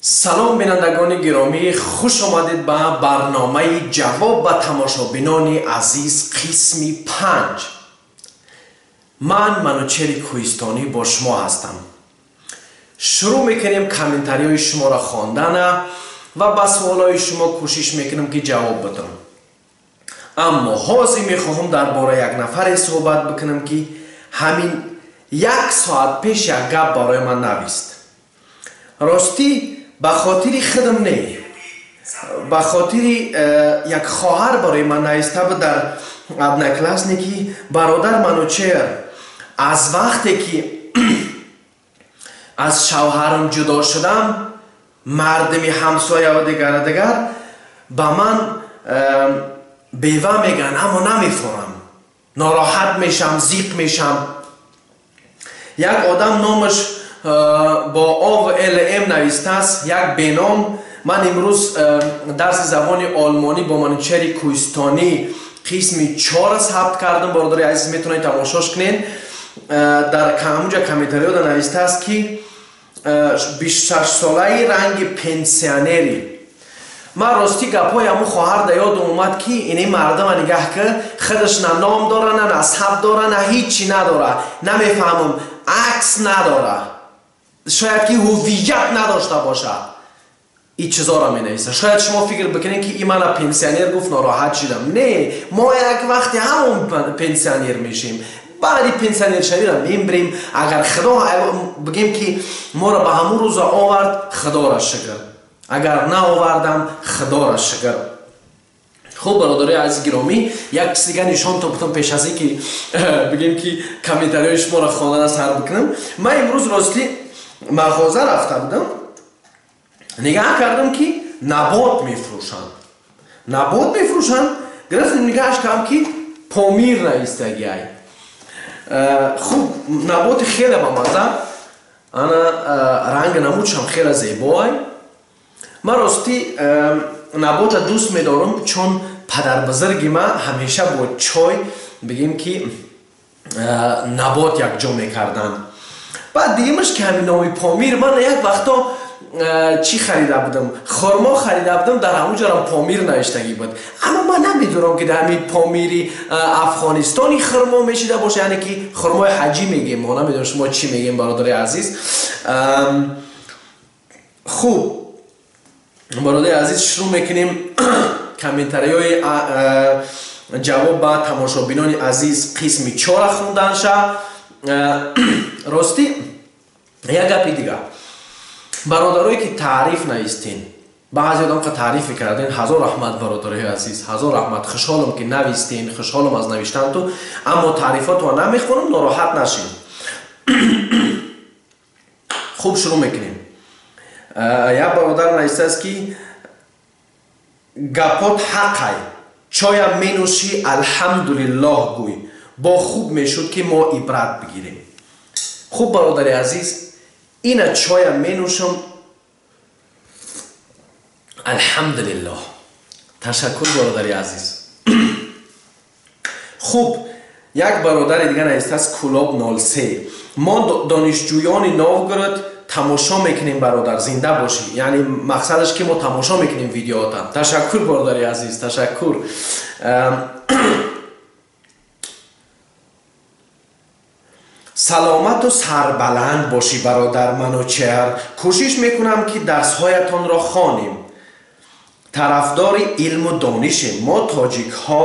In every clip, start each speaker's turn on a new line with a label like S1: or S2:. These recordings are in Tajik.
S1: Салом, бинандагони гиромӣ, хуш омадед ба барномаи ҷавоб ба тамошобинони азиз, қисми 5. Ман Манучери Кӯҳистонӣ бо шумо ҳастам. Шурӯъ мекунем комментариҳои шуморо хондана ва ба суолҳои шумо кӯшиш мекунем, ки ҷавоб бидам. Аммо ҳозир мехоҳам дар бораи як нафаре суҳбат бикунам, ки ҳамин як соат пеш як гап барои ман навист. Ростӣ, ба хотири худам не, ба хотири як хоҳар барои ман нависта буд дар Одноклассники: «Бародар Манучер, аз вақте ки аз шавҳарам ҷудо шудам, мардими ҳамсояву дигара дигар ба ман бева мегӯянд, аммо намефорам, нороҳат мешам, зиқ мешам». Як одам номаш бо О в Л М навистааст, як беном. Ман имрӯз дарси забони олмонӣ бо Манучери Кӯҳистонӣ қисми 4-а сабт кардам. Бародари азиз, метавонед тамошош кунед. Дар ҳамунҷа комментариёда навистааст, ки 26-солаи ранги пенсионерӣ. Ман ростӣ гапҳои ҳамун хоҳар да ёдам омад, ки ини мардама нигаҳ ки худаш на ном дора, на насаб дора, на ҳичи надора, намефаҳмам, акс надора, шояд ки ҳувият надошта бошад, ин чизоро менависа. Шояд шумо фикр бикунед, ки и мана пенсионер гуфт, нороҳат шудам. Не, мо як вақте ҳамон пенсионер мешем, баъди пенсионершавиро мембирем. Агар Худо бигем, ки моро ба ҳамун рӯза овард, Худоро шукр, агар наовардам, Худоро шукр. Хуб, бародарои азиз гиромӣ, як чиз дига нишонтон бутам пеш аз ин ки бигем, ки комментариҳои шуморо хондан сар бикунам. Ман имрӯз ростӣ мағоза рафта будам, нигаҳ кардам, ки набот мефурӯшанд, набот мефурӯшанд. Гирифтам, нигаҳаш кардам, ки Помир навистагиай. Хуб, наботи хеле бамаза, ана ранги намудшам хеле зебоай. Ман ростӣ набота дӯст медорам, чун падарбузурги ман ҳамеша бо чой, бигем ки, набот якҷо мекарданд. Баъд дигимаш, ки ҳамин номи Помир, ман як вақто чӣ харида будам, хурмо харида будам, дар ҳамун ҷорам Помир навиштагӣ буд, аммо ман намедонам, ки дар ҳамин Помири Афғонистони хурмо мешида боша, яъне ки хурмои ҳаҷӣ мегем мо. Намедонам, шумо чӣ мегем, бародари азиз. Хуб, бародари азиз, шурӯъ мекунем комментариҳои ҷавоб ба тамошобинони азиз қисми 4-а хонданша. Ростӣ, як гапи дига: бародарое ки таъриф навистен, баъзе одам ка таъриф карден, ҳазор раҳмат, бародарои азиз, ҳазор раҳмат. Хушҳолам, ки навистен, хушҳолам аз навиштанту, аммо таърифотро намехонам, нороҳат нашед. Хуб, шурӯъ мекунем. Як бародар навистааст, ки гапот ҳақай, чоям менӯшӣ, алҳамдулиллоҳ гӯй, бо хуб мешуд, ки мо ибрат бигирем. Хуб, бародари азиз, ина чоям менӯшам, алҳамдулиллоҳ. Ташаккур, бародари азиз. Хуб, як бародари дига навистааст, Кулоб 03: «Мо донишҷӯёни Новгород тамошо мекунем, бародар, зинда бошӣ». Яъне мақсадаш, ки мо тамошо мекунем видеота. Ташаккур, бародари азиз, ташаккур. Саломату сарбаланд бошӣ, бародар Манучеҳр, кӯшиш мекунам, ки дарсҳоятонро хонем, тарафдори илму донишем. Мо тоҷикҳо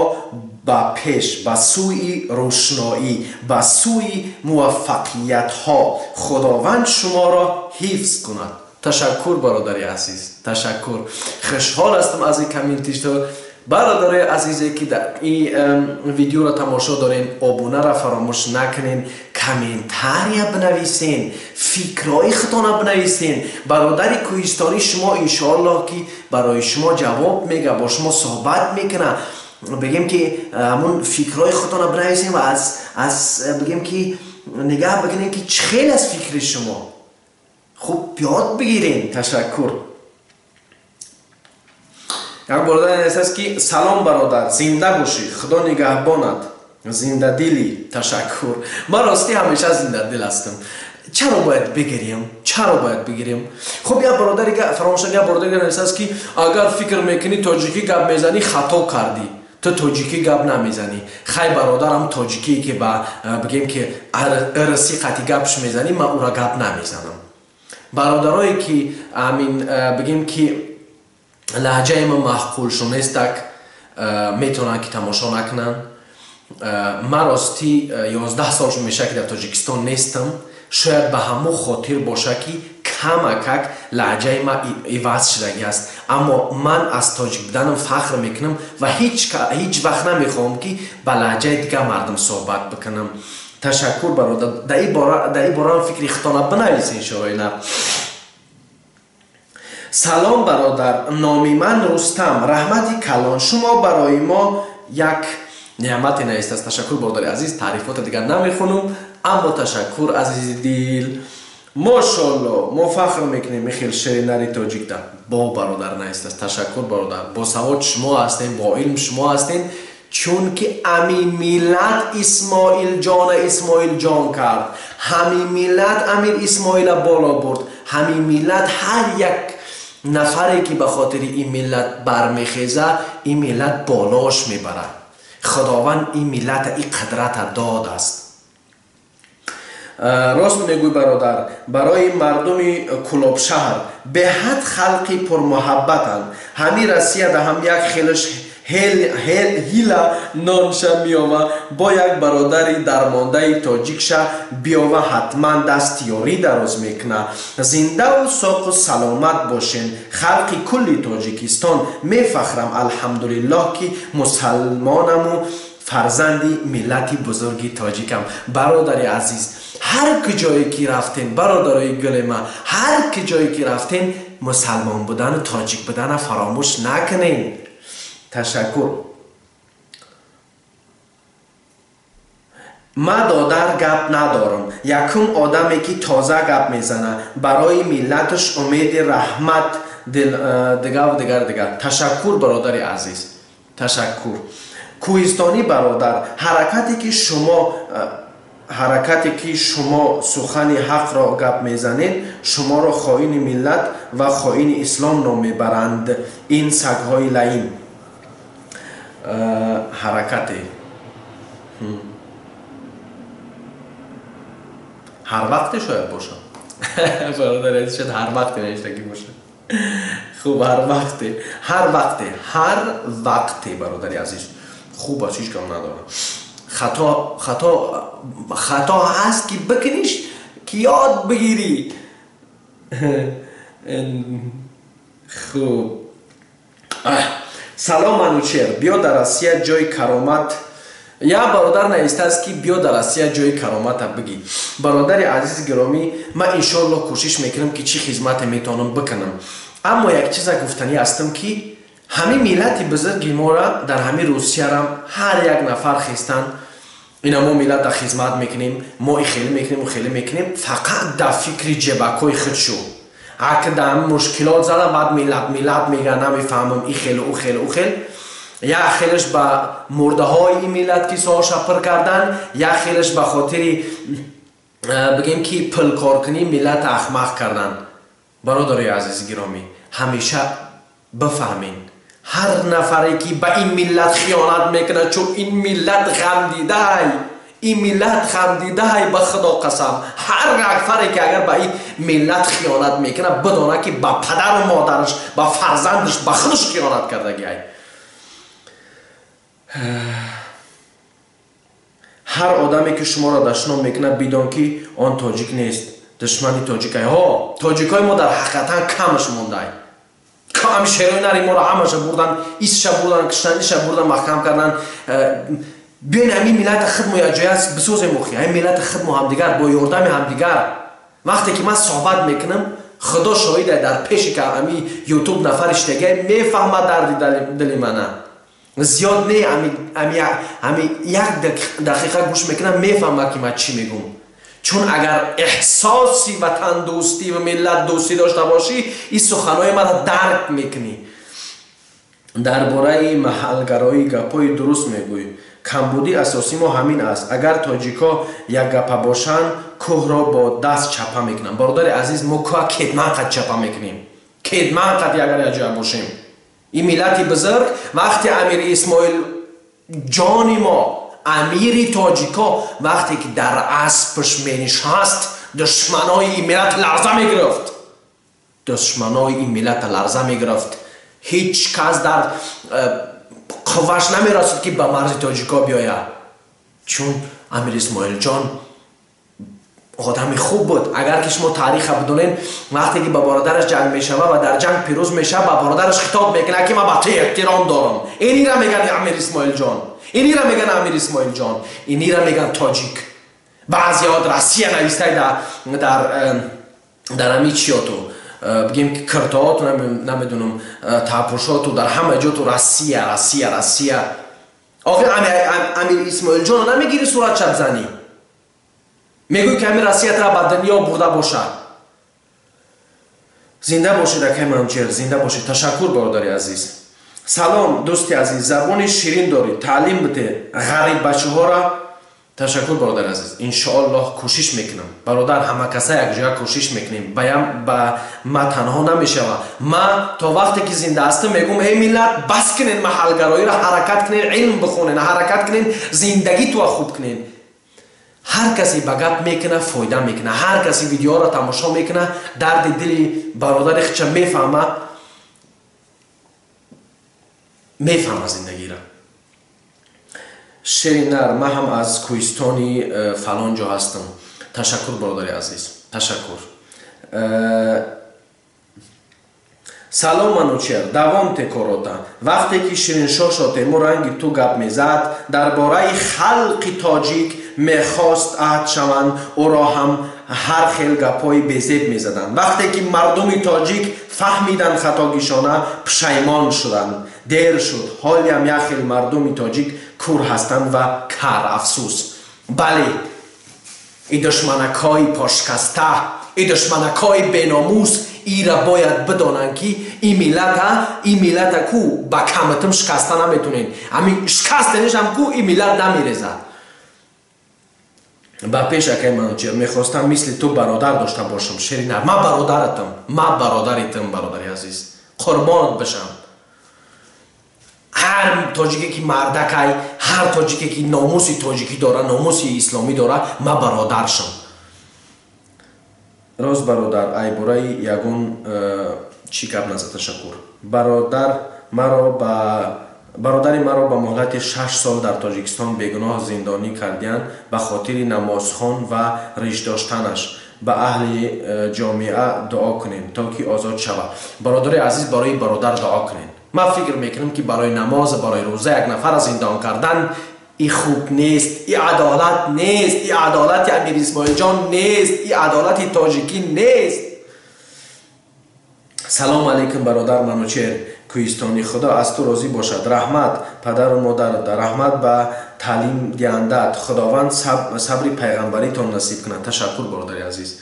S1: ба пеш, ба сӯи рӯшноӣ, ба сӯи муваффақиятҳо. Худованд шуморо ҳифз кунад. Ташаккур, бародари азиз, ташаккур. Хушҳол ҳастам аз ин комментишто. Бародарои азизе, ки дар ин видеоро тамошо дорен, обунаро фаромӯш накунен, комментария бинависен, фикрҳои худтона бинависен. Бародари кӯҳистонӣ шумо иншоаллоҳ, ки барои шумо ҷавоб мега, бо шумо суҳбат мекуна. Бигем, ки ҳамун фикрҳои худтона бинависем ва аз бигем, ки нигаҳ бикунем, ки чӣ хел аз фикри шумо хуб ёд бигирем. Ташаккур. Як бародар аст, ки салом, бародар, зинда бошӣ, Худо нигаҳбонат, зиндадилӣ. Ташаккур. Ман ростӣ ҳамеша зиндадил ҳастам. Чаро бояд бигирем? Чаро бояд бигирем? Хуб, як бародари фаромӯш, як бародари нависааст, ки агар фикр мекунӣ тоҷикӣ гап мезанӣ, хато кардӣ, ту тоҷикӣ гап намезанӣ. Хай бародарам, тоҷикие ки ба бигем ки рси қати гапш мезанӣ, ман ӯра гап намезанам. Бародарое ки амин бигем ки лаҳҷаи ма маъқулшон нестак, метавонанд ки тамошо накунанд. Ман ростӣ 11 сол мешавад, ки дар Тоҷикистон нестам. Шояд ба ҳамон хотир боша, ки камакак лаҳҷаи ма иваз шудагӣ аст, аммо ман аз тоҷик буданам фахр мекунам ва ҳеҷ вақт намехоҳам, ки ба лаҳҷаи дигар мардум суҳбат бикунам. Ташаккур, бародар. Дар ин бора фикри худтона бинависен, шоина. Салом, бародар, номи ман Рустам, раҳмати калон, шумо барои мо як неъмате навистааст. Ташаккур, бародари азиз, таърифота дигар намехонам, аммо ташаккур, азизи дил. Мошолло, мо фахр мекунем хел шери нари тоҷикда. Бо бародар навистааст. Ташаккур, бародар, босавод шумо ҳастем, бо илм шумо ҳастем, чунки ами миллат Исмоилҷона Исмоилҷон кард, ҳамин миллат Амир Исмоила боло бурд, ҳамин миллат ҳар як нафаре ки ба хотири ин миллат бармехеза, ин миллат болош мебарад. Худованд ин миллата ин қудрата додааст. Рост мегӯй, бародар, барои мардуми Кӯлобшаҳр беҳад халқи пурмуҳаббатанд. Ҳамин Россияда ҳам як хелаш ҳила нонша меова, бо як бародари дармондаи тоҷикша биёва, ҳатман даст ёрӣ дароз мекуна. Зиндаву соқу саломат бошен, халқи кулли Тоҷикистон. Мефахрам, алҳамдулиллоҳ, ки мусалмонаму фарзанди миллати бузурги тоҷикам. Бародари азиз, ҳар куҷое ки рафтем, бародарои гули ма, ҳар куҷое ки рафтем, мусалмон будану тоҷик будана фаромӯш накунем. Ташаккур. Ма додар гап надорам, якум одаме ки тоза гап мезана барои миллаташ, умеди раҳмат, дигар дигар дигар. Ташаккур, бародари азиз, ташаккур. Кӯҳистонӣ бародар, ҳаракате ки шумо сухани ҳақро гап мезанед, шуморо хоини миллат ва хоини ислом ном мебаранд ин сагҳои лаим. Ҳаракате ҳар вақте шояд бошад, бародари азиз, шояд ҳар вақте навиштагӣ бошад. Хуб, ҳар вақте, ҳар вақте, ҳар вақте, бародари азиз, хуб аст, ҳеҷ гап надорам. Хато, хато, хато ҳаст, ки бикуниш, ки ёд бигирӣ. Хуб, салом, Манучер, биё дар Россия ҷои каромат. Як бародар навистааст, ки биё дар Россия ҷои каромата бигӣ. Бародари азизи гиромӣ, ман иншоалло кӯшиш мекунам, ки чӣ хизмате метавонам бикунам, аммо як чиза гуфтанӣ ҳастам, ки ҳамин миллати бузурги мора дар ҳамин Русиярам ҳар як нафар хестан, ина мо миллата хизмат мекунем, мо и хеле мекунем, хеле мекунем, фақат дар фикри ҷебакҳои худ шу. Аки дар ҳамин мушкилот зада, баъд миллат, миллат мега, намефаҳмам, и хелу ӯ хелу ӯ хел. Як хелаш ба мурдаҳои ин миллат кисоҳоша пур кардан, як хелаш ба хотири бигем ки пулкоркунӣ миллата ахмақ кардан. Бародарои азизи гиромӣ, ҳамеша бифаҳмед, ҳар нафаре ки ба ин миллат хиёнат мекунад, чун ин миллат ғамдидай, ин миллат ғамдидай, ба Худо қасам, ҳар нафаре ки агар ба ин миллат хиёнат мекунад, бидонад, ки ба падару модараш, ба фарзандаш, ба худаш хиёнат кардагиай. Ҳар одаме ки шуморо дашном мекунад, бидон, ки он тоҷик нест, душмани тоҷикай. Ҳо, тоҷикҳои мо дар ҳақиқатан камаш мондай. Ҳами шерои нари моро ҳамаша бурдан, исша бурдан, киштан, иша бурдан, маҳкам кардан. Биёин, ҳамин миллата худмо якҷоя бисозем. Охи, ҳамин миллати худмо ҳамдигар, бо ёрдами ҳамдигар. Вақте ки ман суҳбат мекунам, Худо шоҳида, дар пеши ҳами Ютуб нафари штагай мефаҳмад дарди дили мана. Зиёд не, ҳами як дақиқа гӯш мекунам, мефаҳмад, ки ман чӣ мегӯм. Чун агар эҳсоси ватандӯстӣ ва миллатдӯстӣ дошта бошӣ, ин суханҳои маро дарк мекунӣ. Дар бораи маҳалгароӣ гапҳои дуруст мегӯӣ. Камбудии асосии мо ҳамин аст. Агар тоҷикҳо якгапа бошанд, кӯҳро бо даст чапа мекунанд. Бародари азиз, мо кӯҳа кетман қад чапа мекунем, кетман қад агар якҷоя бошем. Ин миллати бузург вақте Амир Исмоил ҷони мо, амири тоҷико, вақте ки дар аспаш менишаст, душманои ин миллат ларза мегирифт, душманои ин миллат ларза мегирифт. Ҳеҷ кас дар қувваш намерасид, ки ба марзи тоҷико биёяд, чун Амир Исмоилҷон одами хуб буд. Агар ки шумо таъриха бидонед, вақте ки ба бародараш ҷанг мешава ва дар ҷанг пирӯз мешава, ба бародараш хитоб мекунад, ки ман ба ту эҳтиром дорам. Инира меган Амир Исмоилҷон, инира меган Амир Исмоилҷон, инира меган тоҷик. Баъзеҳо Россия навистай дар ҳами чиёту, бигем ки киртооту, намедонам, тапушоту, дар ҳама ҷоту Россия, Россия, Россия. Охир Амир Исмоилҷонро намегири, сурат чапзанӣ, мегӯй, ки ҳамин Россия тра ба дунё бурда бошад. Зинда бошед, акай Манучер, зинда бошед. Ташаккур, бародари азиз. Салом, дӯсти азиз, забони ширин дорӣ, таълим бите ғариб бачаҳоро. Ташаккур, бародари азиз, иншоаллоҳ кӯшиш мекунам. Бародар, ҳама каса якҷоя кӯшиш мекунем, баям ба ма танҳо намешава. Ма то вақте ки зинда ҳастам мегӯм: эй миллат, бас кунен маҳалгароиро, ҳаракат кунен, илм бихонен, ҳаракат кунен, зиндагитуа хуб кунен. Ҳар касе ба гап мекуна, фоида мекуна. Ҳар касе видеоро тамошо мекуна, дарди дили бародари худша мефаҳма, мефаҳма зиндагиро. Шери нар, ман ҳам аз кӯҳистони фалон ҷо ҳастам. Ташаккур, бародари азиз, ташаккур. Салом, Манучер, давом те корота. Вақте ки Шириншоҳ Шотемур ранги ту гап мезад дар бораи халқи тоҷик, мехост аҳд шаванд, ӯро ҳам ҳар хел гапҳои безеб мезаданд. Вақте ки мардуми тоҷик фаҳмиданд хатогишона, пушаймон шуданд, дер шуд. Ҳолиам як хел мардуми тоҷик кур ҳастанд ва кар, афсӯс. Бале, и душманакҳои пошкаста, и душманакҳои беномус, ира бояд бидонанд, ки ин миллата, ин миллата ку ба каматим шикаста наметонед. Ҳамин шикастанешам ку ин миллат намерезад. Ба пеш, акай Манучер, мехостам мисли ту бародар дошта бошам. Шеринар, ман бародаратам, ман бародаритам, бародари азиз, қурбонат бишам. Ҳар тоҷике ки мардакай, ҳар тоҷике ки номуси тоҷикӣ дора, номуси исломӣ дора, ман бародаршам. Рост, бародар, айбораи ягон чӣ гап назад. Ташаккур, бародар. Маро ба бародари маро ба муҳлати 6 сол дар Тоҷикистон бегуноҳ зиндонӣ кардиянд ба хотири намозхон ва риш доштанаш. Ба аҳли ҷомеа дуо кунем, то ки озод шавад. Бародари азиз, барои бародар дуо кунем. Ман фикр мекунам, ки барои намоз, барои рӯза як нафара зиндон кардан и хуб нест, и адолат нест, и адолати Амир Исмоилҷон нест, и адолати тоҷикӣ нест. Салом алейкум, бародар Манучер Кӯҳистонӣ, Худо аз ту розӣ бошад. Раҳмат падару модарат, раҳмат ба таълим диҳандаат. Худованд сабри пайғамбаритон насиб кунад. Ташаккур, бародари азиз.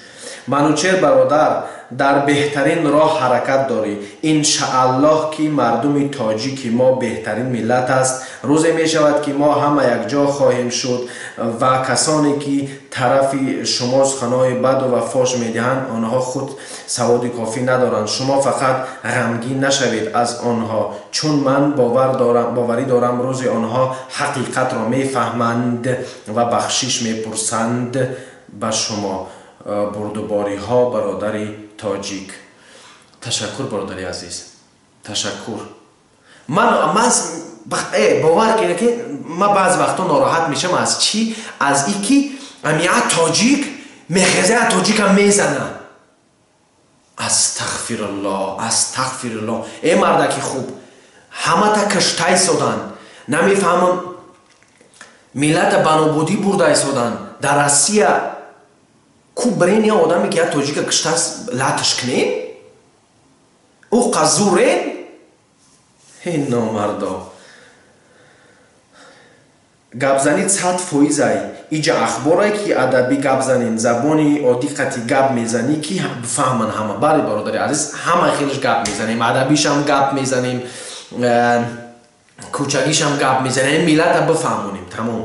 S1: Манучер бародар, дар беҳтарин роҳ ҳаракат дорӣ. Иншааллоҳ, ки мардуми тоҷики мо беҳтарин миллат аст. Рӯзе мешавад, ки мо ҳама якҷо хоҳем шуд ва касоне ки тарафи шумо суханҳои баду ва фош медиҳанд, онҳо худ саводи кофӣ надоранд. Шумо фақат ғамгин нашавед аз онҳо, чун ман боварӣ дорам, рӯзе онҳо ҳақиқатро мефаҳманд ва бахшиш мепурсанд ба шумо. Бурдубориҳо, бародари тоҷик. Ташаккур, бародари азиз, ташаккур. Ман бовар кунед, ки ман баъзе вақтҳо нороҳат мешавам. Аз чӣ? Аз и ки ами як тоҷик мехеза, як тоҷикам мезана. Астағфируллоҳ, астағфируллоҳ. Э, мардаки хуб, ҳамата киштай соданд, намефаҳмам, миллата ба нобудӣ бурда истоданд дар Россия. Ку брен я одаме ки як тоҷика киштааст, латаш кунем, ӯ қазурен. Ҳе, номардо, гапзанӣ 100%-ай. Иҷа ахборае ки адабӣ гап занем, забони оддӣ қати гап мезанӣ, ки бифаҳманд ҳама. Бале, бародари азиз, ҳама хелеш гап мезанем, адабишам гап мезанем, кӯчагишам гап мезанем, миллата бифаҳмонем, тамом.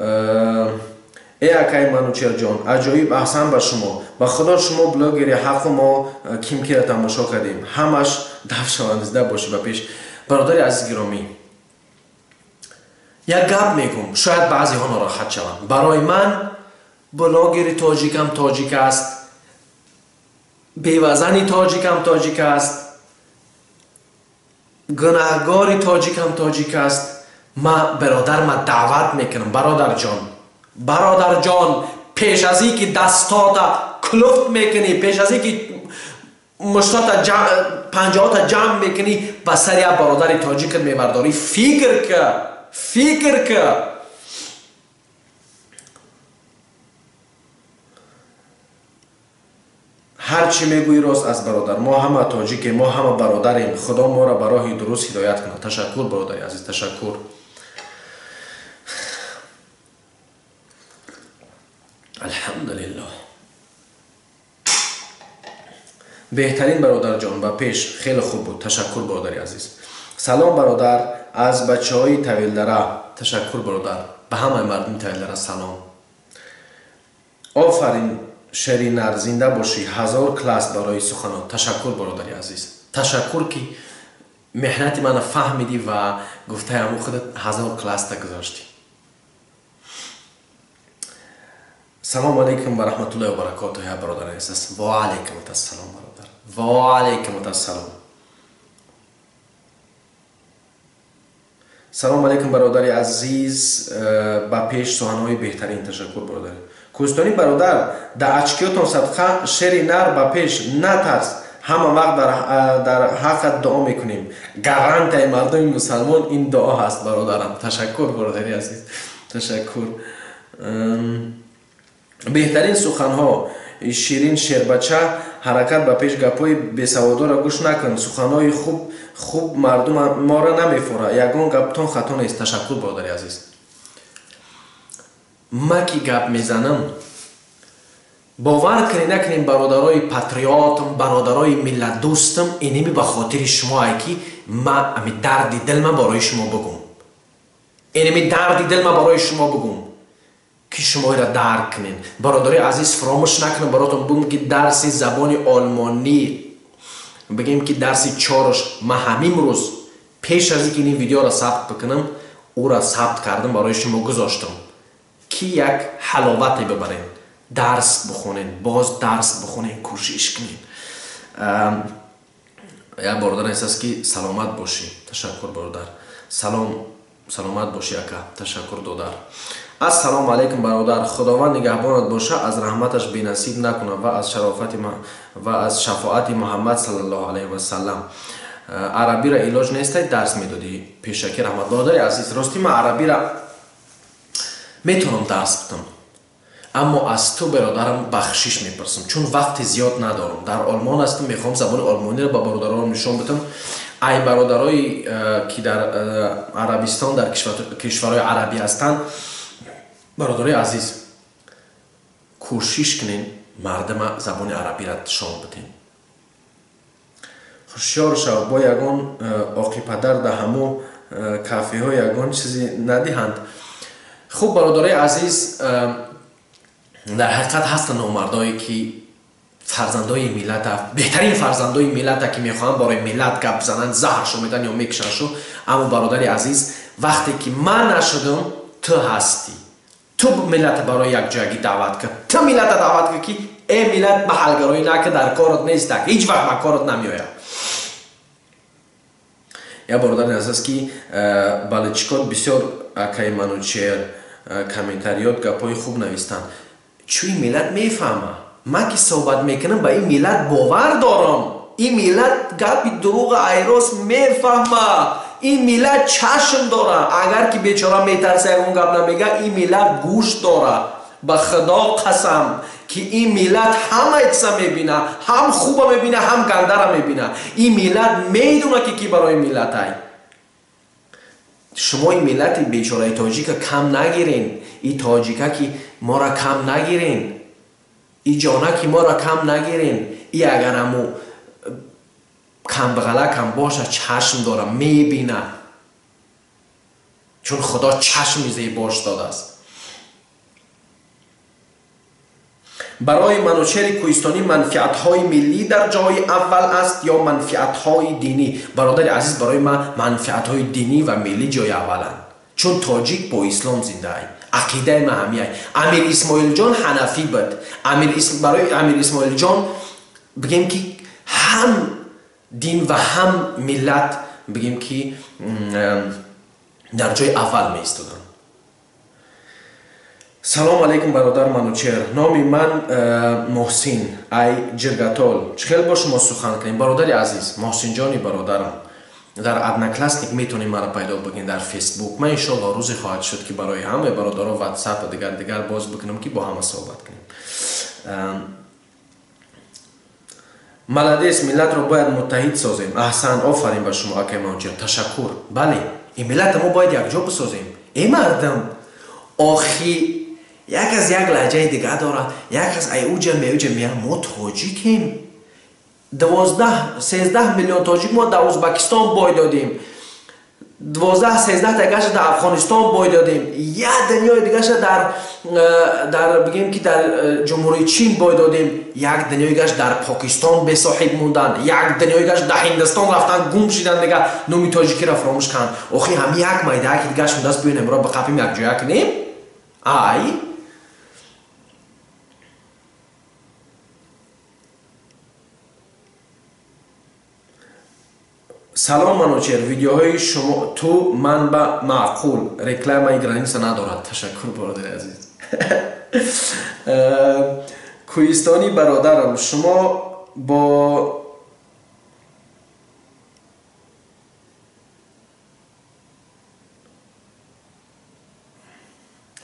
S1: Э акай Манучерҷон, аҷоиб, аҳсан ба шумо. Ба худо шумо блогери ҳаққу мо ким кира тамошо кардем. Ҳамаш даф шаванд, зинда бошӣ, ба пеш. Бародари азиз гиромӣ, як гап мегӯм, шояд баъзеҳо нороҳат шаванд. Барои ман блогери тоҷикам тоҷик аст, бевазани тоҷикам тоҷик аст, гунаҳгори тоҷикам тоҷик аст. Ма бародар, ма даъват мекунам, бародарҷон, бародарҷон, пеш аз ин ки дастота кулуфт мекунӣ, пеш аз ин ки муштота панҷаҳота ҷамъ мекунӣ, ба сари як бародари тоҷикат мебардорӣ, фикр ка, фикр ка. Ҳар чӣ мегӯӣ рост аст, бародар. Мо ҳама тоҷикем, мо ҳама бародарем. Худо моро ба роҳи дуруст ҳидоят кунад. Ташаккур, бародари азиз, ташаккур. Алҳамдулиллоҳ. Беҳтарин бародарҷон, ба пеш, хеле хуб буд. Ташаккур, бародари азиз. Салом, бародар, аз бачаҳои Тавилдара. Ташаккур, бародар. Ба ҳамаи мардуми Тавилдара салом. Офарин, шеринар, зинда бошӣ, 1000 класс барои суханот. Ташаккур, бародари азиз. Ташаккур, ки меҳнати мана фаҳмидӣ ва гуфтаи ҳамун худат 1000 класста гузоштӣ. Салом алейкум ва раҳматуллоҳи ва баракотуҳ, я бародари азиз. Ва алейкум ассалом, бародар. Ва алейкум ассалом. Салом алейкум, бародари азиз, ба пеш, суханҳои беҳтарин. Ташаккур, бародари. Кӯстони бародар, дар очкиётон садқа, шери нар, ба пеш, натарс. Ҳама вақт дар ҳаққат дуо мекунем. Гарантияи мардуми мусалмон ин дуо ҳаст, бародарам. Ташаккур, бародари азиз. Ташаккур. Беҳтарин суханҳо, ширин шербача, ҳаракат ба пеш, гапҳои бесаводоро гӯш накун. Суханҳои хуб хуб мардум моро намефора. Ягон гаптон хато нест. Ташаккур, бародари азиз. Ма ки гап мезанам, бовар кунед накунед, бародарои патриотам, бародарои миллатдӯстам, иними ба хотири шумое ки ма ами дарди дилма барои шумо бигӯм. Иними дарди дилма барои шумо бигӯм, ки шуморо дарк кунед. Бародарои азиз, фаромӯш накунед, баротон бигӯм, ки дарси забони олмонӣ, бигем ки дарси чорш, ма ҳамин рӯз пеш аз ин ки ин видеоро сабт бикунам, ӯро сабт кардам, барои шумо гузоштам, ки як ҳаловате бибаред, дарс бихонед, боз дарс бихонед, кӯшиш кунед. Як бародар аст, ки саломат бошӣ. Ташаккур, бародар. Салом, саломат бошӣ, ака. Ташаккур, додар. Ассалому алайкум, бародар. Худованд нигаҳбонат боша, аз раҳматаш бенасиб накунад ва аз шарофати ва аз шафоати Муҳаммад саллаллоҳу алайҳи васаллам. Арабиро илоҷ нестай, дарс медодӣ пешакӣ, раҳмат. Бародари азиз, ростӣ ман арабиро метавонам дарс бидам, аммо аз ту, бародарам, бахшиш мепурсам, чун вақти зиёд надорам. Дар Олмон ҳастам, мехоҳам забони олмониро ба бародаронам нишон бидам. Ай бародарое, ки дар Арабистон, дар кишварҳои арабӣ ҳастанд, бародарои азиз, кӯшиш кунед, мардума забони арабиро нишон бидем. Ҳушёр шав, бо ягон оқипадар дар ҳамо кафеҳо ягон чизе надиҳанд. Хуб, бародарои азиз, дар ҳақиқат ҳастанд номардое, ки фарзандои миллата, беҳтарин фарзандои миллата, ки мехоҳанд барои миллат гап зананд, заҳршо медиҳанд ё мекушандшо. Аммо, бародари азиз, вақте ки ман нашудам, ту ҳастӣ. Ту миллата барои якҷоягӣ даъват кар. Ту миллата даъват кар, ки э миллат, маҳалгароӣ накар, дар корот нестак, ҳеҷ вақт ба корот намеояд. Як бародари азиз, ки баличкот бисёр, акаи Манучер, комментариёт гапҳои хуб навистанд. Чун ин миллат мефаҳма. Ман ки суҳбат мекунам, ба ин миллат бовар дорам. Ин миллат гапи дурӯға айрос мефаҳма. Ин миллат чашм дора. Агар ки бечора метарса, ягон гап намега, ин миллат гӯш дора. Ба худо қасам, ки ин миллат ҳама чиза мебина, ҳам хуба мебина, ҳам гандара мебина. Ин миллат медона, ки ки барои миллатай. Шумо ин миллати бечораи тоҷика кам нагирен. И тоҷика ки мора кам нагирен, и ҷона ки мора кам нагирен. И агар аму камбағалакам боша, чашм дора, мебина, чун худо чашми зебош додааст. Барои Манучери кӯҳистонӣ манфиатҳои миллӣ дар ҷои аввал аст ё манфиатҳои динӣ? Бародари азиз, барои ман манфиатҳои динӣ ва миллӣ ҷои авваланд, чун тоҷик бо ислом зиндаай. Ақидаи ман ҳамияй. Амир Исмоилҷон ҳанафӣ буд. Барои Амир Исмоилҷон бигем ки ҳам дин ва ҳам миллат бигем ки дар ҷои аввал меистоданд. Салом алейкум, бародар Манучер. Номи ман Муҳсин, ай Ҷиргатол. Чӣ хел бо шумо сухан кунем? Бародари азиз, Муҳсинҷони бародарам, дар Одноклассник метавонед маро пайдо бикунед, дар Фейсбук. Ман иншоалло рӯзе хоҳад шуд ки барои ҳамаи бародаро Ватсап ва дигар дигар боз бикунам ки бо ҳама суҳбат кунем. Молодец, миллатро бояд муттаҳид созем. Аҳсан, офарин ба шумо, акай Манучер, ташаккур. Бале, ин миллатро мо бояд якҷо бисозем. Эй мардам, охи як аз як лаҳҷаи дига дорад, як аз ай уҷа меуҷа мея, мо тоҷикем. 12-13 миллион тоҷик мо дар Узбекистон бой додем, 12-13 тагаша дар Афғонистон бой додем, як дунёи дигаша дар бигем ки дар Ҷумҳурии Чин бой додем, як дунёи дигаш дар Покистон бесоҳиб монданд, як дунёи дигаш дар Ҳиндистон рафтан гум шидан, дига номи тоҷикиро фаромӯш карданд. Охи ҳами як майдааки дигаш мондааст, биён амро ба қафим якҷоя кунем. Ай салом Манучер, видеоҳои шумо ту ман ба маъқул, рекламаи граница надорад. Ташаккур, бародари азиз. Кӯҳистонӣ бародарам, шумо бо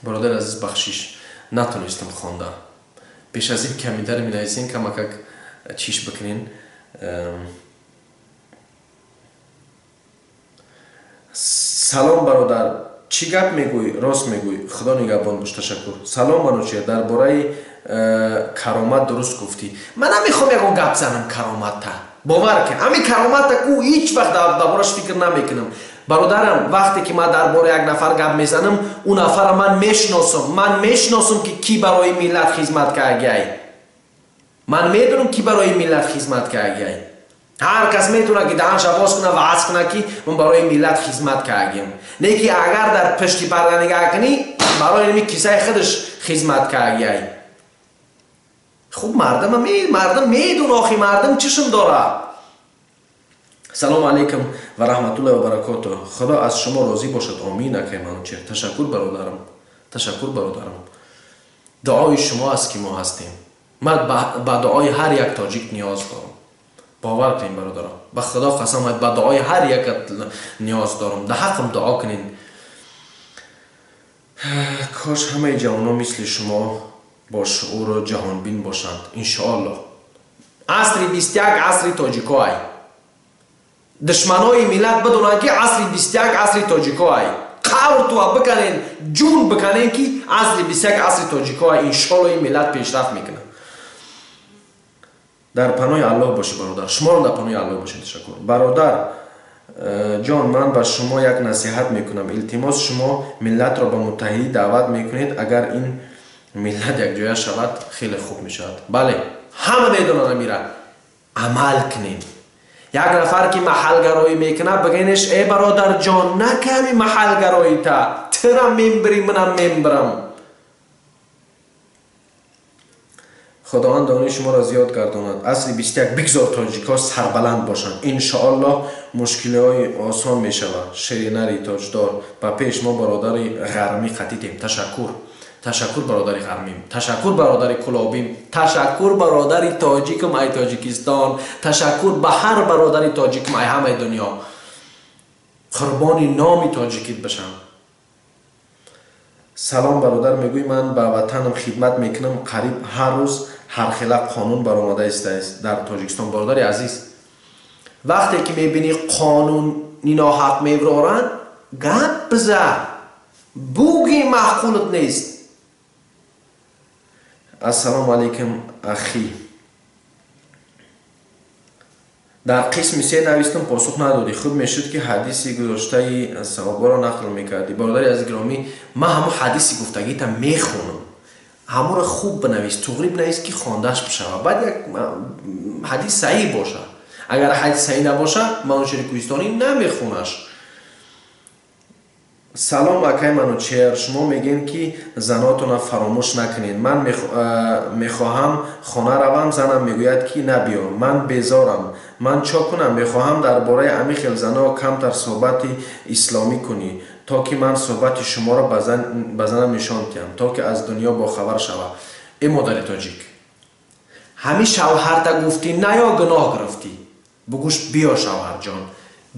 S1: бародари азиз, бахшиш, натонистам хонда. Пеш аз ин комментари менависен, камакак чиш бикунен. Салом бародар, чӣ гап мегӯй? Рост мегӯй, худо нигаҳбон бош, ташаккур. Салом Манучер, дар бораи каромат дуруст гуфтӣ. Ман намехоҳам ягон гап занам кароматта, бовар кун, ҳамин кароматта ку ҳеҷ вақт дар бораш фикр намекунам. Бародарам, вақте ки ман дар бораи як нафар гап мезанам, ӯ нафарро ман мешиносам. Ман мешиносам ки кӣ барои миллат хизмат кардагиай. Ман медонам ки барои миллат хизмат кардагиай. Ҳар кас метавонад ки даҳанша боз кунад ва ваъз кунад ки ман барои миллат хизмат кардагиам. Не ки агар дар пишти парда нигаҳ кунӣ, барои ҳамин кисаи худаш хизмат кардагиай. Хуб, мардам медон, охи мардам чишм дорад. Салом алейкум ва раҳматуллоҳи ва баракотуҳ. Худо аз шумо розӣ бошад. Омин, акай Манучер. Ташаккур бародарам, ташаккур бародарам. Дуои шумо аст ки мо ҳастем. Ман ба дуои ҳар як тоҷик ниёз дорам. Бовар кунед бародарам, ба худо қасам, ба дуои ҳар як ниёз дорам. Дар ҳаққам дуо кунед. Кош ҳамаи ҷавонон мисли шумо бо шууру ҷаҳонбин бошанд. Иншоаллоҳ. Асри 21 асри тоҷикоай. Душманои миллат бидонанд ки асри 21 асри тоҷикоай. Қавртуа биканен, ҷун биканен ки асри 21 асри тоҷикоай. Иншоаллоҳ ин миллат пешрафт мекунад. Дар паноҳи Аллоҳ бошед бародар. Шуморо дар паноҳи Аллоҳ бошед. Ташаккур. Бародар ҷон, ман ба шумо як насиҳат мекунам. Илтимос, шумо миллатро ба муттаҳидӣ даъват мекунед. Агар ин миллат якҷоя шавад, хеле хуб мешавад. Бале, ҳама медонанд амира. Амал кунем. Як нафар ки маҳалгароӣ мекунад, бигӯенеш: эй бародарҷон, наками маҳалгароита, тирам мембирӣ, манам мембирам. Худованд дониши шуморо зиёд гардонад. Асри 21 бигзор тоҷикҳо сарбаланд бошанд. Иншоаллоҳ мушкилиҳои осон мешавад. Ширинари тоҷдор, ба пеш мо бародари ғармӣ қатитем. Ташаккур. Ташаккур бародари ғармим. Ташаккур бародари кулобим. Ташаккур бародари тоҷикам ай Тоҷикистон. Ташаккур ба ҳар бародари тоҷикам ай ҳамаи дунё. Қурбони номи тоҷикит бошам. Салом бародар, мегӯй ман ба ватанам хидмат мекунам. Қариб ҳар рӯз ҳархела қонун баромада истааст дар Тоҷикистон. Бародари азиз, вақте ки мебинӣ қонуни ноҳақ мевроранд, гап биза, буги маъқулат нест. Ассалому алайкум ахи. Дар қисми 3 навистам, посух надодӣ. Хуб мешуд ки ҳадиси гузоштаи саҳобаро нақл мекардӣ. Бародари азиз гиромӣ, ман ҳамон ҳадиси гуфтагита мехонам. Ҳамонро хуб бинавис, туғри бинавис, ки хондаш бишавад. Баъд як ҳадис саҳиҳ боша. Агар ҳадис саҳиҳ набоша, Манучери Кӯҳистонӣ намехонаш. Салом, акай Манучер, шумо мегӯед, ки занотонро фаромӯш накунед. Ман мехоҳам хона равам, занам мегӯяд, ки набиё. Ман безорам. Ман чо кунам? Мехоҳам дар бораи ҳамин хел зано камтар суҳбати исломӣ кунӣ, то ки ман суҳбати шуморо ба занам нишон диҳам, то ки аз дунё бохабар шавад. Э модари тоҷик, ҳамин шавҳарта гуфтӣ наё, гуноҳ гирифтӣ. Бугӯш биё, шавҳарҷон,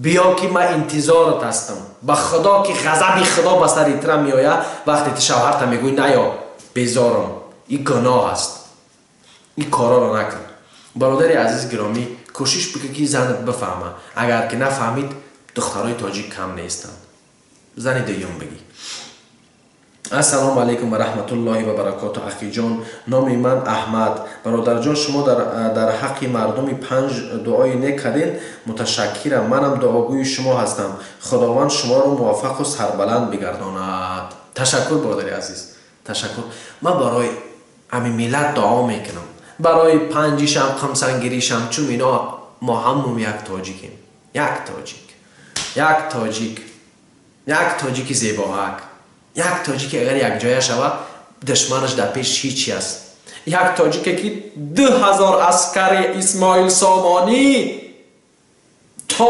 S1: биё, ки ман интизорат ҳастам. Ба худо, ки ғазаби худо ба сари тира меояд, вақте ти шавҳарта мегӯӣ наё, безорам. Ин гуноҳ аст, ин корҳоро накун. Бародари азиз гиромӣ, кӯшиш бикун, ки занат бифаҳма. Агар ки нафаҳмид, духтарои тоҷик кам нестанд, зани дуюм бигӣ. Ассалому алайкум ва раҳматуллоҳи ва баракоту, ахиҷон, номи ман Аҳмад. Бародарҷон, шумо дар ҳаққи мардуми панҷ дуои нек кардем, муташаккирам. Манам дуогӯи шумо ҳастам. Худованд шуморо муваффақу сарбаланд бигардонад. Ташаккур, бародари азиз, ташаккур. Ман барои ҳамин миллат дуо мекунам, барои панҷишам, қамсангиришам, чун ино мо ҳамум як тоҷикем, як тоҷик, як тоҷик, як тоҷики зебоҳак, як тоҷике агар якҷоя шавад, душманаш дар пеш ҳичи аст. Як тоҷике, ки 2000 аскари Исмоил Сомонӣ то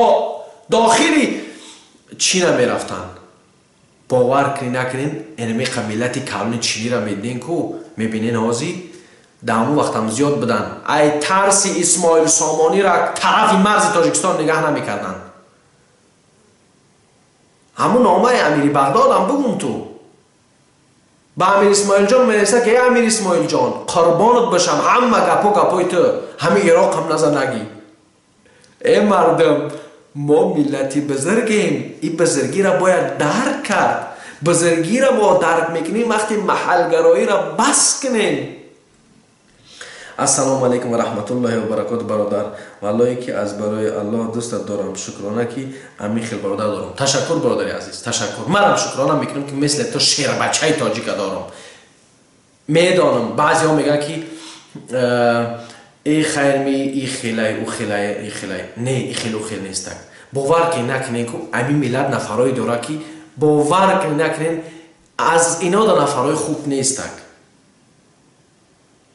S1: дохили Чина мерафтанд. Бовар кунӣ накунед, энемиқа миллати калони чиниро медиден ку, мебинен ҳозир, дар ҳамон вақтам зиёд буданд. Ай тарси Исмоил Сомониро тарафи марзи Тоҷикистон нигаҳ намекарданд. Ҳамун номаи амири Бағдодам бугум, ту ба амир Исмоилҷон менависа, ки эй амир Исмоилҷон, қурбонат бошам, ҳама гапо гапои ту, ҳами Ироқам назанагӣ. Э мардум, мо миллати бузургем, ин бузургиро бояд дарк кард. Бузургиро мо дарк мекунем, вақте маҳалгароиро бас кунем. Ассалому алайкум ва раҳматуллоҳи ва баракоту, бародар. Валлоҳе, ки аз барои Аллоҳ дӯстат дорам. Шукрона, ки ҳамин хел бародар дорам. Ташаккур, бародари азиз, ташаккур. Манам шукрона мекунам, ки мисли ту шербачаи тоҷика дорам. Медонам, баъзеҳо мегӯянд, ки э хайрми, и хелай, ӯ хелай, и хелай. Не, и хел, ӯ хел нестак. Бовар ки накунен ку, ҳамин миллат нафарое дорад, ки бовар ки накунен, аз ино да нафарҳои хуб нестак.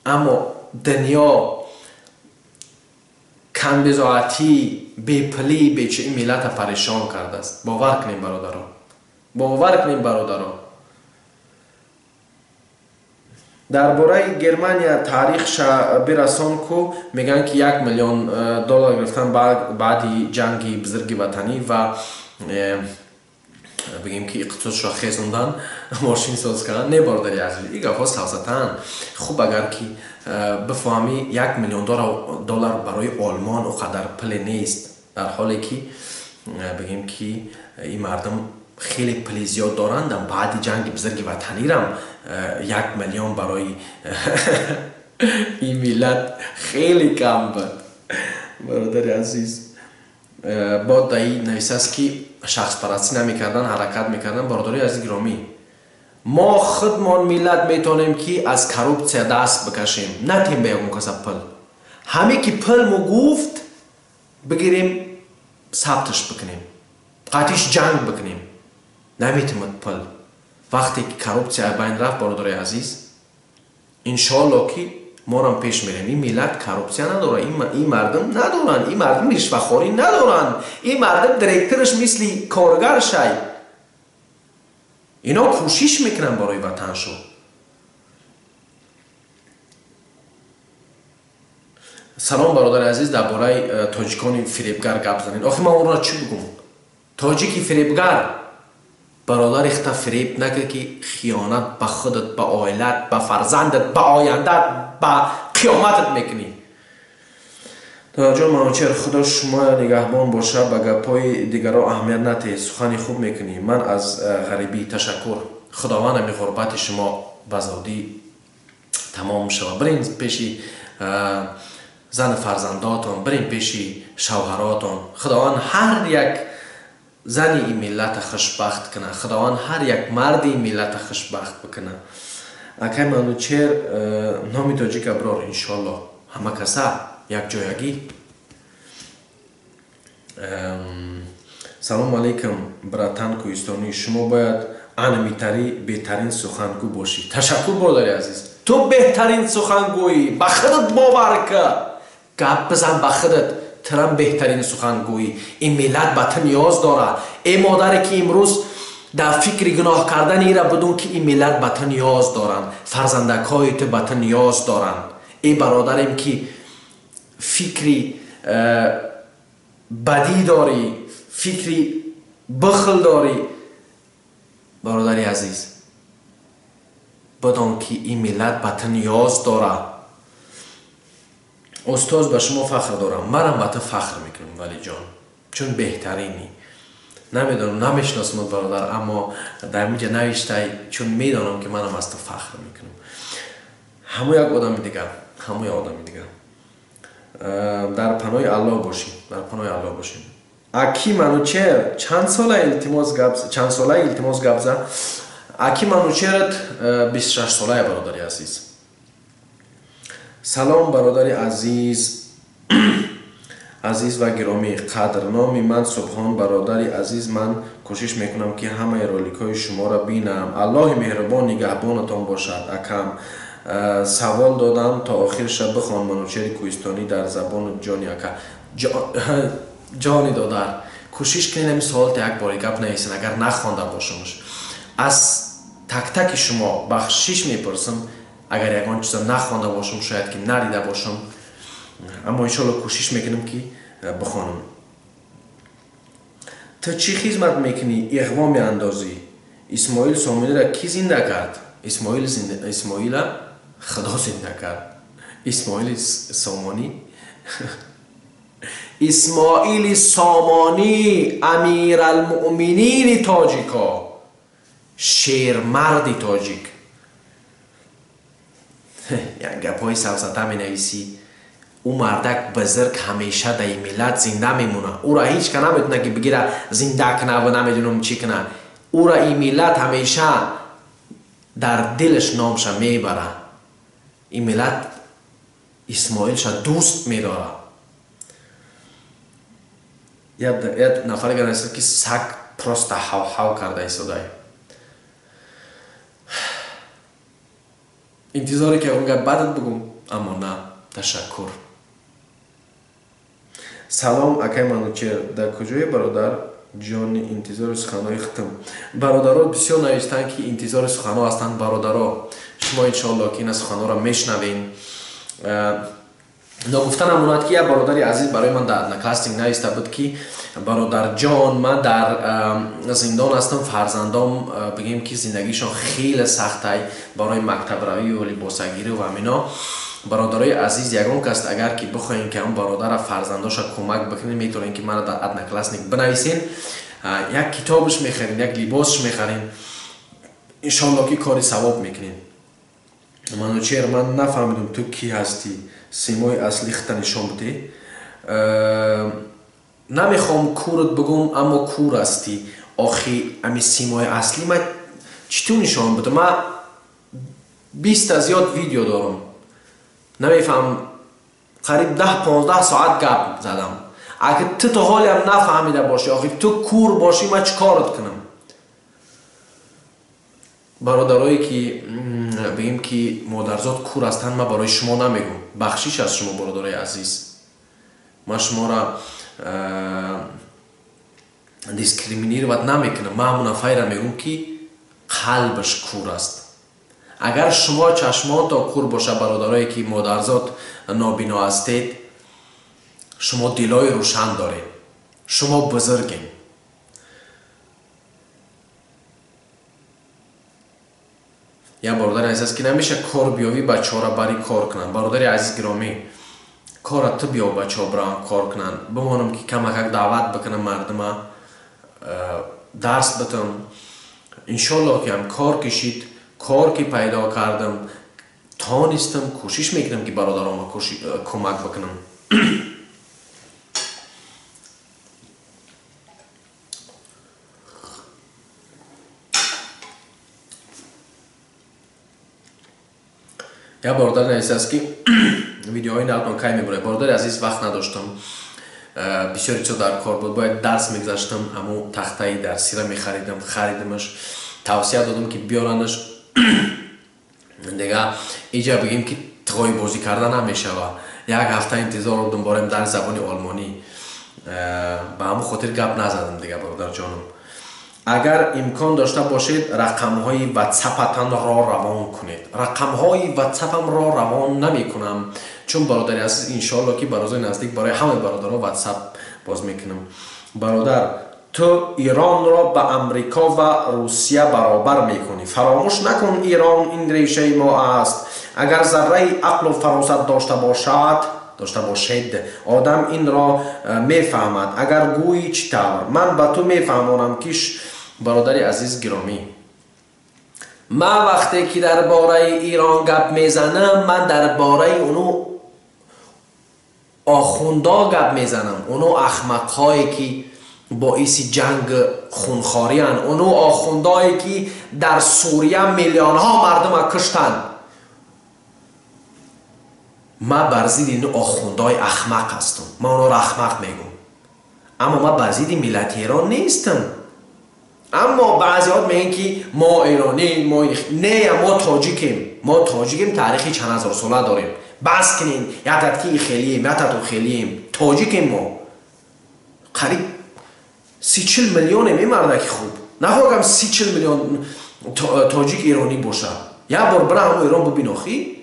S1: Аммо дунё, камбизоатӣ, бепулӣ, бечи ин миллата парешон кардааст. Бовар кунем, бародаро, бовар кунем, бародаро. Дар бораи Германия таърихша бирасон ку, мегӯянд, ки 1 миллион доллар гирифтан баъди ҷанги бузурги ватанӣ ва бигем, ки иқтисодшро хезондан, мошин соз кардан. Не, бародари азиз, ин гапҳо савсатаанд. Хуб, агар ки бифаҳмӣ, 1 миллион доллар барои Олмон о қадар пуле нест, дар ҳоле ки бигем, ки ин мардум хеле пули зиёд доранд. Баъди ҷанги бузурги ватанирам 1 миллион барои ин миллат хеле кам буд. Бародари азиз, бо даи нависааст, ки шахспарастӣ намекардан, ҳаракат мекардан. Бародари азиз гиромӣ, мо худмон миллат метавонем, ки аз коррупсия даст бикашем. Натем ба ягон каса пул. Ҳаме ки пул мо гуфт, бигирем, сабташ бикунем, қатиш ҷанг бикунем. Наметавонад пул. Вақте ки коррупсия байн рафт, бародари азиз, иншоалло, ки морам пеш мерем. Ин миллат коррупсия надорад, ин мардум надоранд, ин мардум ришвахорӣ надоранд. Ин мардум директораш мисли коргар шай. Ино кӯшиш мекунанд барои ватаншо. Салом, бародари азиз, дар бораи тоҷикони фиребгар гап занед. Охи ман онро чӣ бигӯм? Тоҷики фиребгар, бародари хита фиреб накард, ки хиёнат ба худат, ба оилат, ба фарзандат, ба ояндат, ба қиёматат мекунӣ. Додарҷон Манучер, Худо шумо нигаҳбон боша. Ба гапҳои дигаро аҳамият натиҳед, сухани хуб мекунӣ. Ман аз ғарибӣ. Ташаккур. Худованд ами ғурбати шумо ба зудӣ тамом шавад. Бирин пеши зану фарзандотон, бирин пеши шавҳаротон. Худованд ҳар як зани ин миллата хушбахт кунад, Худованд ҳар як марди ин миллата хушбахт бикунад. Акай Манучер, номи тоҷик аброр, иншоаллоҳ. Ҳама каса якҷоягӣ. Салом алейкум, братан кӯҳистонӣ. Шумо бояд анмитарӣ беҳтарин сухангӯ бошӣ. Ташаккур, бародари азиз. Ту беҳтарин сухангӯӣ. Ба худат бовар ка. Гап бизан ба худат. Турам беҳтарин сухангӯӣ. Ин миллат ба ту ниёз дорад. Э модаре ки имрӯз дар фикри гуноҳ кардани ира будун, ки ин миллат ба ту ниёз доранд. Фарзандакҳои ту ба ту ниёз доранд. Э бародарем ки фикри бадӣ дорӣ, фикри бухл дорӣ, бародари азиз, бидон ки ин миллат ба ту ниёз дорад. Устоз, ба шумо фахр дорам. Манам ба ту фахр мекунам, Валиҷон, чун беҳтаринӣ. Намедонам, намешиносамот, бародар, аммо дар инҷа навиштай, чун медонам ки манам аз ту фахр мекунам. Ҳамун як одами дигар, ҳамун як одами дигар. Дар паноҳи Аллоҳ бошем, дар паноҳи Аллоҳ бошем. Аки Манучер чанд сола, илтимос гап, чанд сола, илтимос гап зан. Аки Манучерат 26 солая, бародари азиз. Салом, бародари азиз ва гиромӣ қадр. Номи ман Субҳон. Бародари азиз, ман кӯшиш мекунам, ки ҳамаи роликҳои шуморо бинам. Аллоҳи меҳрубон нигаҳбонатон бошад, акам. Савол додам, то охирша бихон. Манучери кӯҳистонӣ дар забону ҷони ака, ҷони додар. Кӯшиш кунед, ҳамин саволта як бори гап нависен, агар нахонда бошамш. Аз тактаки шумо бахшиш мепурсам, агар ягон чизо нахонда бошам, шояд ки надида бошам, аммо иншоалло кӯшиш мекунам, ки бихонам. Ту чӣ хизмат мекунӣ, иғво меандозӣ? Исмоил Сомониро кӣ зинда кард? Исмоила Худо зинда кард. Исмоили Сомонӣ, Исмоили Сомонӣ, амиралмуъминини тоҷико, шермарди тоҷик. Як гапҳои савсата менависӣ. Ӯ мардак бузург ҳамеша дар ин миллат зинда мемонад. Ӯра ҳеҷ ка наметавонад, ки бигира, зинда куна ва намедонам чӣ куна. Ӯра ин миллат ҳамеша дар дилаш номша мебарад. Ин миллат Исмоилша дӯст медорад. Як нафаре нависад, ки саг просто ҳав-ҳав карда истодай. Интизоре, ки он гап бадат бугум, аммо на. Ташаккур. Салом, акай Манучер, дар куҷое, бародар ҷони? Интизори суханҳои хитм. Бародаро бисёр навиштанд, ки интизори суханҳо ҳастанд. Бародаро, шумо иншоалло ки ина суханҳоро мешунавем. Ногуфта намонад, ки як бародари азиз барои ман дар Одноклассник нависта буд, ки бародарҷон, ман дар зиндон ҳастам, фарзандом, бигем ки зиндагишон хеле сахтай барои мактабравию либосагирӣ ва ҳамино. Бародарои азиз, ягон кас агар ки бихоҳем, ки ҳам бародара фарзандоша кӯмак бикунем, метавонем, ки мана дар Одноклассник бинависем. Як китобаш мехарем, як либосш мехарем, иншоалло ки кори савоб мекунем. Манучер, ман нафаҳмидам, ту кӣ ҳастӣ? Симои асли хита нишон бидеҳ. Намехоҳам курат бигӯм, аммо кур ҳастӣ. Охи ами симои аслӣ ма чӣ ту нишон бидам? Ман 20-та зиёд видео дорам, намефаҳмам, қариб 10-15 соат гап задам. Агар ту то ҳолиам нафаҳмида бошӣ, охи ту кур бошӣ, ман чӣ корат кунам? Бародарое ки бигем ки модарзод кур ҳастанд, ман барои шумо намегӯм. Бахшиш аз шумо, бародарои азиз, ман шуморо дискриминировать намекунам. Ман ҳамон нафареро мегӯм, ки қалбаш кур аст. Агар шумо чашмонто кур боша, бародарое ки модарзод нобино ҳастед, шумо дилои рӯшан доред, шумо бузургем. Як бародари азиз аст, ки намеша кор биёвӣ, бачаҳоро барӣ кор кунанд. Бародари азиз гиромӣ, кора ту биё, бачаҳо бираванд кор кунанд. Бимонам, ки камакак даъват бикунам мардума, дарс битам. Иншоалло ки ҳам кор кишид, кор ки пайдо кардам, тонистам, кӯшиш мекунам, ки бародаронро кӯмак бикунам. Як бародар нависааст, ки видеоҳои навтон кай мебурад. Бародари азиз, вақт надоштам, бисёри чизо дар кор буд, бояд дарс мегузаштам, ҳамун тахтаи дарсиро мехаридам, харидамаш, тавсия додам, ки биёранаш. Дига иҷа бигем, ки тиғои бозӣ карда намешава. Як ҳафта интизор будам, борем дар забони олмонӣ, ба ҳамун хотир гап назадам. Дига, бародарҷонам, агар имкон дошта бошед, рақамҳои ватсапатанро равон кунед. Рақамҳои ватсапамро равон намекунам, чун, бародари азиз, иншоалло, ки ба рӯзои наздик барои ҳамаи бародаро ватсап боз мекунам. Бародар, ту Иронро ба Амрико ва Русия баробар мекунӣ. Фаромӯш накун, Ирон ин решаи мо аст. Агар зарраи ақлу фаросат дошта бошед, одам инро мефаҳмад. Агар гӯӣ, чӣ тавр ман ба ту мефаҳмонам, ки, бародари азиз гиромӣ, ман вақте ки дар бораи Ирон гап мезанам, ман дар бораи уну охундо гап мезанам, уну ахмақҳое, ки боиси ҷанг хунхорианд, уну охундое, ки дар Сурия миллионҳо мардума куштанд. Ман бар зидди ину охундои ахмақ ҳастам, ман онҳоро ахмақ мегӯм, аммо ман бар зидди миллати Эрон нестам. Аммо баъзеҳо мегӯянд, ки мо эронӣ, мо не, мо тоҷикем, мо тоҷикем, таърихи чанд ҳазорсола дорем. Бас кунем, ятат ки хелием, ятату хелием, тоҷикем. Мо қариб 30-40 миллионем. Ин мардаки хуб нахоҳам, 30-40 миллион тоҷик эронӣ бошад. Як бор бира ҳамо Эрон бубин охи.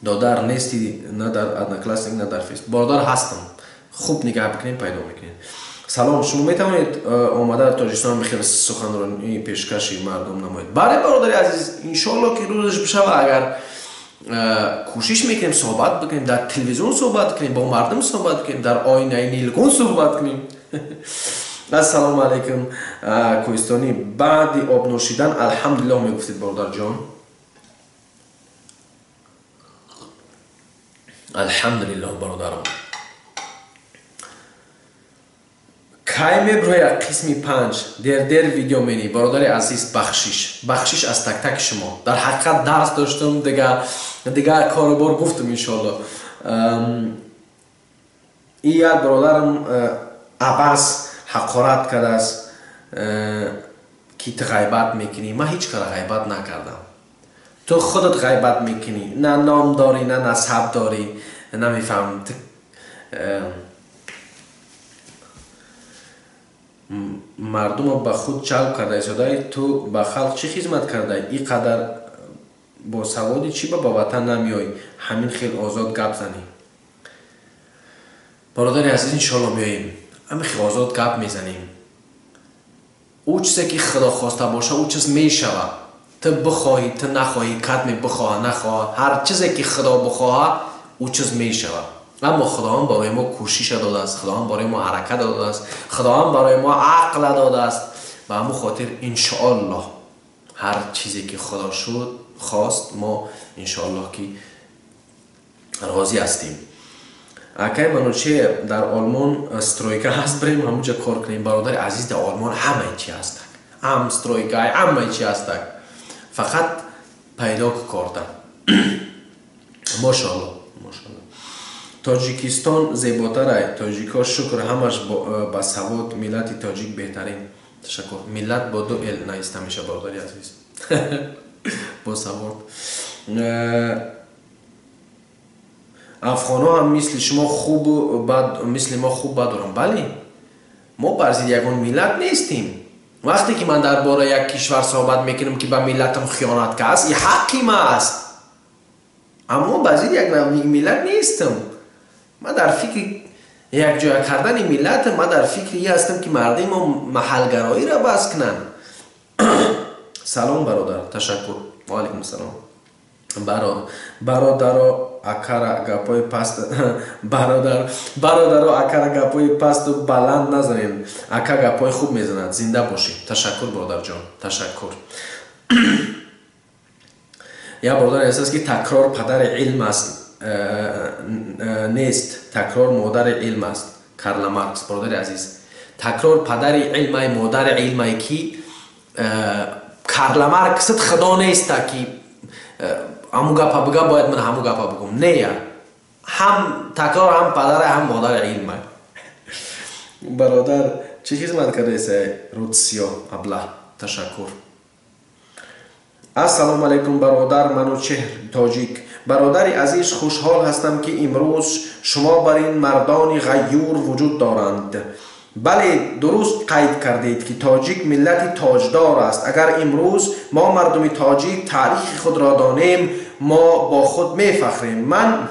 S1: Додар, нести на дар Одноклассник, на дар Фейс. Бародар, ҳастам, хуб нигаҳ бикунед, пайдо мекунед. Салом, шумо метавонед омада дар Тоҷикистон бихел суханронии пешкаши мардум намоед? Бале, бародари азиз, иншоалло, ки рӯзаш бишава, агар кӯшиш мекунем, суҳбат бикунем, дар телевизион суҳбат кунем, бо мардум суҳбат кунем, дар оинаи нилгун суҳбат кунем. Ассалому алайкум, кӯҳистонӣ. Баъди об нӯшидан алҳамдулиллоҳ мегуфтед, бародарҷон. Алҳамдулиллоҳ, бародарам. Кай меброяд қисми панҷ? Дер-дер видео менӣ. Бародари азиз, бахшиш, бахшиш аз так-таки шумо. Дар ҳақиқат дарс доштам, дига корубор гуфтам, иншоалло. И як бародарам абас ҳақорат кардааст, ки ту ғайбат мекунӣ. Ман ҳеҷ кара ғайбат накардам, ту худат ғайбат мекунӣ. На ном дорӣ, на насаб дорӣ, намефаҳмам. Мардумро ба худ ҷалб карда истодаи, ту ба халқ чӣ хизмат кардаи? Ин қадар босаводӣ, чӣ ба ватан намеоӣ, ҳамин хел озод гап занӣ? Бародари азиз, иншоалло, меоем, ҳамин хел озод гап мезанем. Ӯ чизе ки Худо хоста боша, ӯ чиз мешавад. Ту бихоҳӣ, ту нахоҳӣ, кадме бихоҳа, нахоҳа, ҳар чизе ки Худо бихоҳа, ӯ чиз мешавад. Аммо Худованд барои мо кӯшиша додааст, Худованд барои мо ҳаракат додааст, Худованд барои мо ақла додааст. Ба ҳамун хотир, иншоаллоҳ, ҳар чизе ки Худо шуд хост, мо иншоаллоҳ, ки розӣ ҳастем. Акай Манучер, дар Олмон стройка ҳаст, бирем ҳамунҷа кор кунем. Бародари азиз, дар Олмон ҳамаи чи ҳастак, ҳам стройка, ҳамаи чи ҳастак, фақат пайдо корда. Мошоалло, мошоалло. Тоҷикистон зеботарай, тоҷикҳо, шукр, ҳамаш ба савод, миллати тоҷик беҳтарин. Ташаккур. Миллат бо ду эл наиста меша, бародари азиз, босавод. Афғонҳо ҳам мисли шумо хубу бад, мисли мо хуб бад доранд. Бале, мо бар зидди ягон миллат нестем. Вақте ки ман дар бораи як кишвар суҳбат мекунам, ки ба миллатам хиёнат кааст, и ҳаққи ма аст, аммо бар зидди як миллат нестам. Ман дар фикри якҷоя кардани миллатам, ман дар фикри ие ҳастам, ки мардуми мо маҳалгароиро бас кунанд. Салом, бародар, ташаккур. Ваалайкум салом. Бародаро, акара гапҳои паст, бародар, бародаро, акара гапҳои пасту баланд назанед, ака гапҳои хуб мезанад. Зинда бошӣ. Ташаккур, бародарҷон, ташаккур. Як бародар эҳсос, ки такрор падари илм аст, нест, такрор модари илм аст. Карла Маркс. Бародари азиз, такрор падари илмай, модари илмай, ки Карла Марксат худо неста, ки ҳамун гапа бига, бояд ман ҳамун гапа бигӯм. Не, ҳам такрор ҳам падара, ҳам модари илма. Бародар, чӣ хизмат кардаеса? Рудсиё абла, ташаккур. Ассалому алайкум, бародар Манучеҳр тоҷик. Бародари азиз, хушҳол ҳастам, ки имрӯз шумо бар ин мардони ғайюр вуҷуд доранд. Бале, дуруст қайд кардед, ки тоҷик миллати тоҷдор аст. Агар имрӯз мо мардуми тоҷик таърихи худро донем, мо бо худ мефахрем. Ман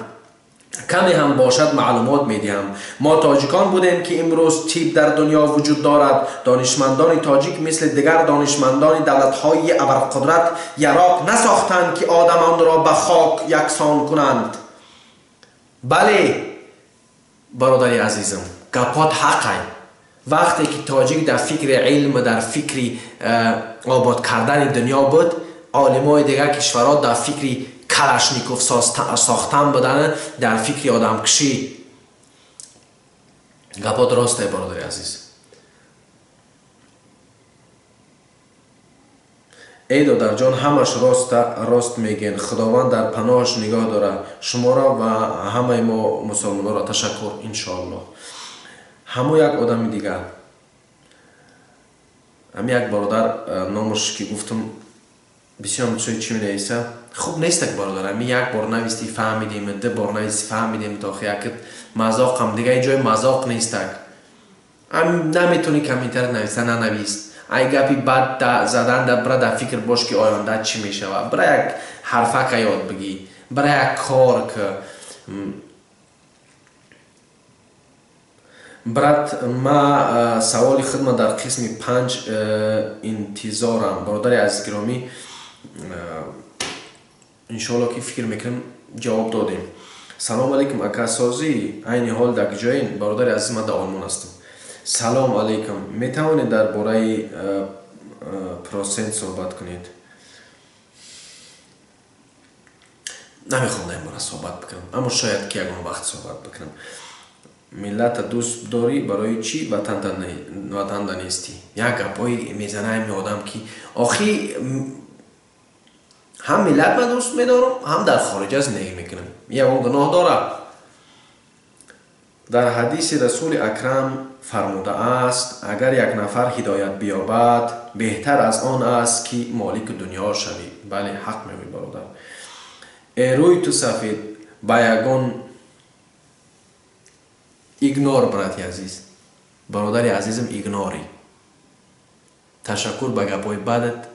S1: каме ҳам бошад маълумот медиҳам. Мо тоҷикон будем, ки имрӯз тиб дар дунё вуҷуд дорад. Донишмандони тоҷик мисли дигар донишмандони давлатҳои абарқудрат яроқ насохтанд, ки одамонро ба хок яксон кунанд. Бале, бародари азизам, гапот ҳақай. Вақте ки тоҷик дар фикри илм, дар фикри обод кардани дунё буд, олимои дигар кишварҳо дар фикри Калашников сохтан буданд, дар фикри одамкушӣ. Гапот росте, бародари азиз. Эй додарҷон, ҳамаш рост мегӯен. Худованд дар паноҳаш нигоҳ дорад шуморо ва ҳамаи мо мусулмононро. Ташаккур, иншоаллоҳ. Ҳамо як одами дигар, ҳами як бародар, номаш ки гуфтам, бисёр чизи чӣ менависа. Хуб нестак, бародар. Ҳами як бор нависти, фаҳмидем, ду бор нависти, фаҳмидем, то охир якит мазоқам дигар ҷои мазоқ нестак. Наметавонӣ комментар нависа, нанавист. Ай гапи бад задан да бира дар фикр бош, ки оянда чӣ мешавад. Бира як ҳарфака ёд бигӣ, бира як кор ки. Брат, ма саволи худма дар қисми 5 интизорам. Бародари азизгиромӣ, иншоалло ки фикр мекунем ҷавоб додем. Салом алейкум, ака, созӣ? Айни ҳол дар куҷоен? Бародари азиз, ман дар Олмон ҳастам. Салом алейкум, метавонед дар бораи процент суҳбат кунед? Намехоҳам дар ин бора суҳбат бикунам, аммо шояд ки ягон вақт суҳбат бикунам. Миллата дӯст дорӣ, барои чӣ ватанда нестӣ? Як гапҳои мезана ҳами одам, ки охи ҳам миллат ман дӯст медорам, ҳам дар хориҷа зиндагӣ мекунам. Ягон гуноҳ дорад? Дар ҳадиси Расули Акрам фармудааст: агар як нафар ҳидоят биёбад, беҳтар аз он аст, ки молики дунё шавӣ. Бале, ҳақ мегӯӣ, бародар. Э, рӯи ту сафед, ба ягон игнор, брати азиз, бародари азизам, игнорӣ. Ташаккур ба гапҳои бадат.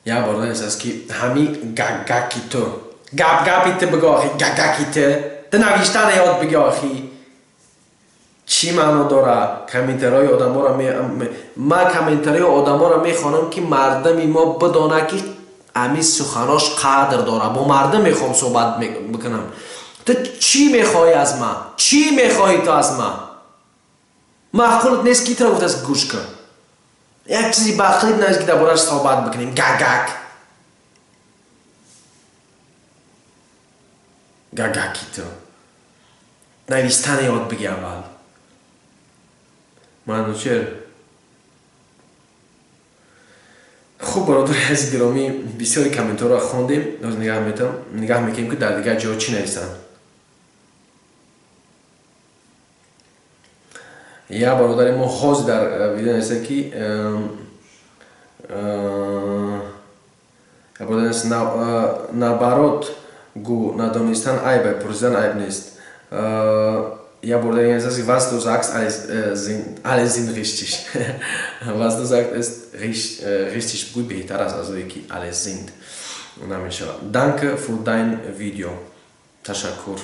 S1: Як бародари аст, ки ҳами гакгаки ту, гапгапи ту бигӯ, охи гагаки ту, ту навиштана ёд бигӣ, охи чӣ маъно дора? Комментариҳои одаморо, ман комментариҳои одаморо мехонам, ки мардами мо бидонад, ки ҳами суханош қадр дорад. Бо мардум мехоҳам суҳбат бикунам. Ту чӣ мехоҳӣ аз ман? Чӣ мехоҳӣ ту аз ман? Маъқулат нест, ки туро гуфтааст, гӯш кун. Як чизи баақлит навист, ки дар борааш суҳбат бикунем. Гагак гагаки ту, навистана ёд бигӣ аввал. Манучер. Хуб, бародари азизи гиромӣ, бисёри комментарро хондем. Боз нигаҳ мекунем, ки дар дигар ҷо чӣ нависанд. Як бародари мо ҳозир дар видео нависта, ки наоборот гӯ, надонистан айб, пурсидан айб нест. Як бародари нависта: was du sagst, alle sind richtig. Was du sagst, ist richtig. Бигӯй беҳтар аст аз ое ки alle sind намешавад. Danke für dein Video. Ташаккур.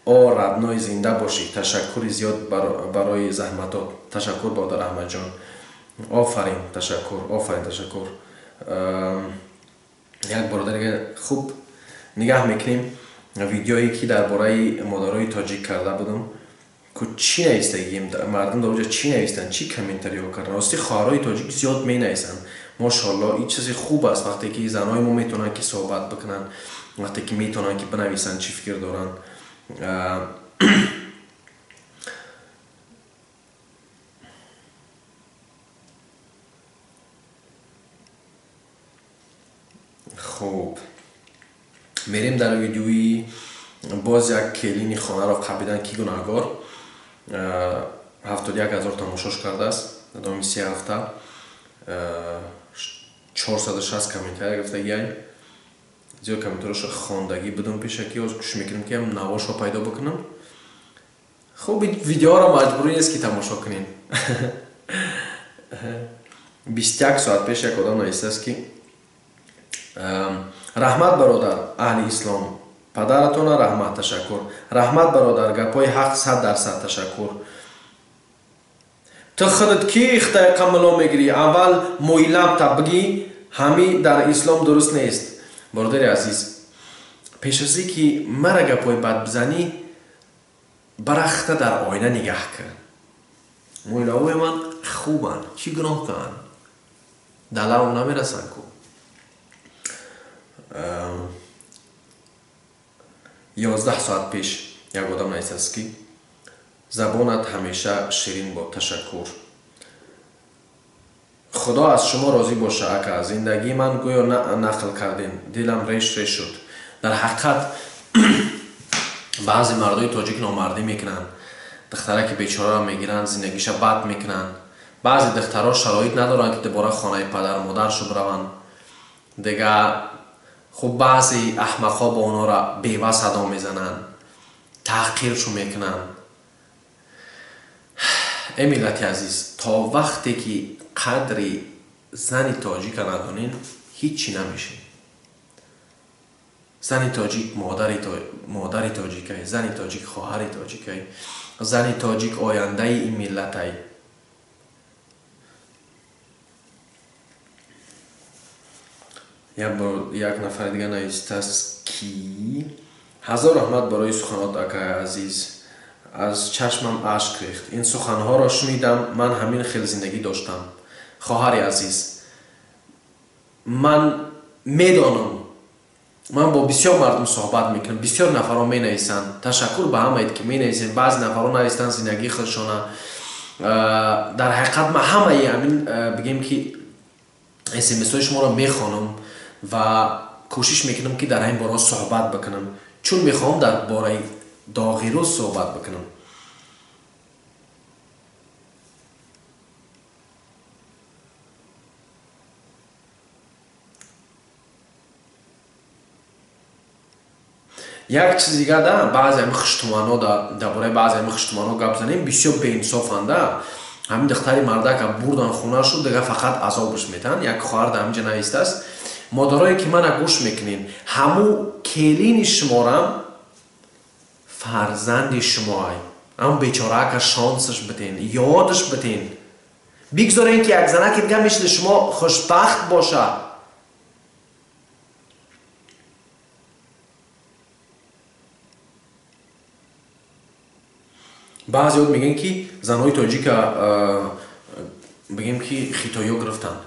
S1: О, родной, зинда бошӣ, ташаккури зиёд барои заҳматот. Ташаккур, бародар Аҳмадҷон, офарин, ташаккур, офарин, ташаккур. Як бародари. Хуб, нигаҳ мекунем видеое, ки дар бораи модарои тоҷик карда будам, ку чӣ навистагием, мардум дар оҷа чӣ навистанд, чӣ комментариҳо карданд. Рости, хоҳарои тоҷик зиёд менависанд, мошоалло. Ин чизи хуб аст, вақте ки занҳои мо метавонанд, ки суҳбат бикунанд, вақте ки метавонанд, ки бинависанд, чӣ фикр доранд. Мерем дар видеои боз як келини хонаро қабидан, ки гунаҳгор 71 000 тамошош кардааст дар давоми 3 ҳафта, 460 комментария гирифтагиай. Зиёд комментариёшо хондагӣ будам пешакӣ, ҳозир кӯшиш мекунам ки ҳам навошро пайдо бикунам. Хуб, видеоро маҷбурӣ нест ки тамошо кунем. 21 соат пеш як одам нависааст ки раҳмат бародар, аҳли ислом, падаратона раҳмат, ташаккур. Раҳмат бародар, гапҳои ҳақ 100%, ташаккур. Ту худат ки ихтаи қамило мегирӣ? Аввал мӯйлабта бигӣ, ҳами дар ислом дуруст нест. Бародари азиз, пеш аз ки мара гапҳои бад бизанӣ, барахта дар оина нигаҳ кун. Мӯйлабҳои ман хубанд, чӣ гуноҳ кунанд? Далавм намерасанд ку. 11 соат пеш як одам нависааст ки забонат ҳамеша ширин бод, ташаккур. Худо аз шумо розӣ боша ака, зиндагии ман гӯё нақл кардем, дилам реш реш шуд. Дар ҳақиқат баъзе мардои тоҷик номардӣ мекунанд, духтараки бечораро мегиранд, зиндагиша бад мекунанд. Баъзе духтарҳо шароит надоранд ки дубора хонаи падару модаршу бираванд. Дига хуб баъзе аҳмақҳо бо онҳоро бева садо мезананд, таҳқиршу мекунанд. Э миллати азиз, то вақте ки қадри зани тоҷика надонем, ҳеҷ чӣ намешем. Зани тоҷик модари тоҷикай, зани тоҷик хоҳари тоҷикай, зани тоҷик ояндаи ин миллатай. Як нафари дига навистааст ки ҳазор раҳмат барои суханот акаи азиз, аз чашмам ашк рехт. Ин суханҳоро шунидам, ман ҳамин хел зиндагӣ доштам. Хоҳари азиз, ман медонам, ман бо бисёр мардум суҳбат мекунам, бисёр нафарҳо менависанд. Ташаккур ба ҳамаед ки менависед. Баъзе нафарҳо навистанд зиндагии худшона. Дар ҳақиқат ман ҳамаи ҳамин бигем ки смсҳои шуморо мехонам ва кӯшиш мекунам ки дар ҳамин бора суҳбат бикунам, чун мехоҳам дар бораи доғи рӯз суҳбат бикунам. Як чиз дига да, баъзе ҳамин хуштуманҳо дар бораи баъзе ҳамин хуштуманҳо гап занем, бисёр беинсофанд да. Ҳамин духтари мардака бурдан хона шуд, дига фақат азобш метаҳанд. Як хоҳар дар ҳаминҷа навистааст: модарое ки мана гӯш мекунед, ҳамун келини шуморам фарзанди шумоай. Ҳамун бечораака шонсаш битен, ёдаш битен. Бигзорен ки як занаки дига мисли шумо хушбахт бошад. Баъзеҳо мегӯянд ки занҳои тоҷика бигем ки хитоиё гирифтанд.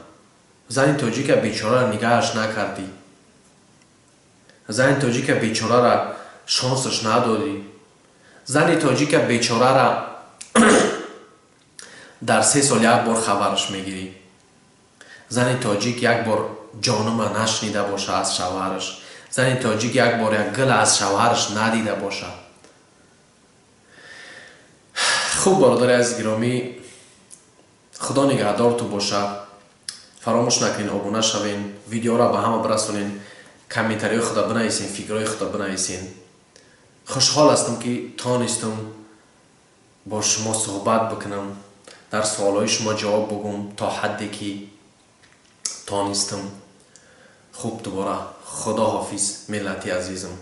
S1: Зани тоҷика бечораро нигаҳаш накардӣ, зани тоҷика бечорара шонсаш надодӣ, зани тоҷика бечорара дар 3 сол як бор хабараш мегирӣ. Зани тоҷик як бор ҷонума нашнида боша аз шавҳараш, зани тоҷик як бор як гил аз шавҳараш надида боша. Хуб, бародари азиз гиромӣ, худо нигаҳдорту боша. Фаромӯш накунед обуна шавен, видеоро ба ҳама бирасонен, комментариҳои худо бинависен, фикрҳои худо бинависен. Хушҳол ҳастам ки тонистам бо шумо суҳбат бикунам, дар суолҳои шумо ҷавоб бугум то ҳадде ки тонистам. Хуб, дубора худо ҳофиз, миллати азизам.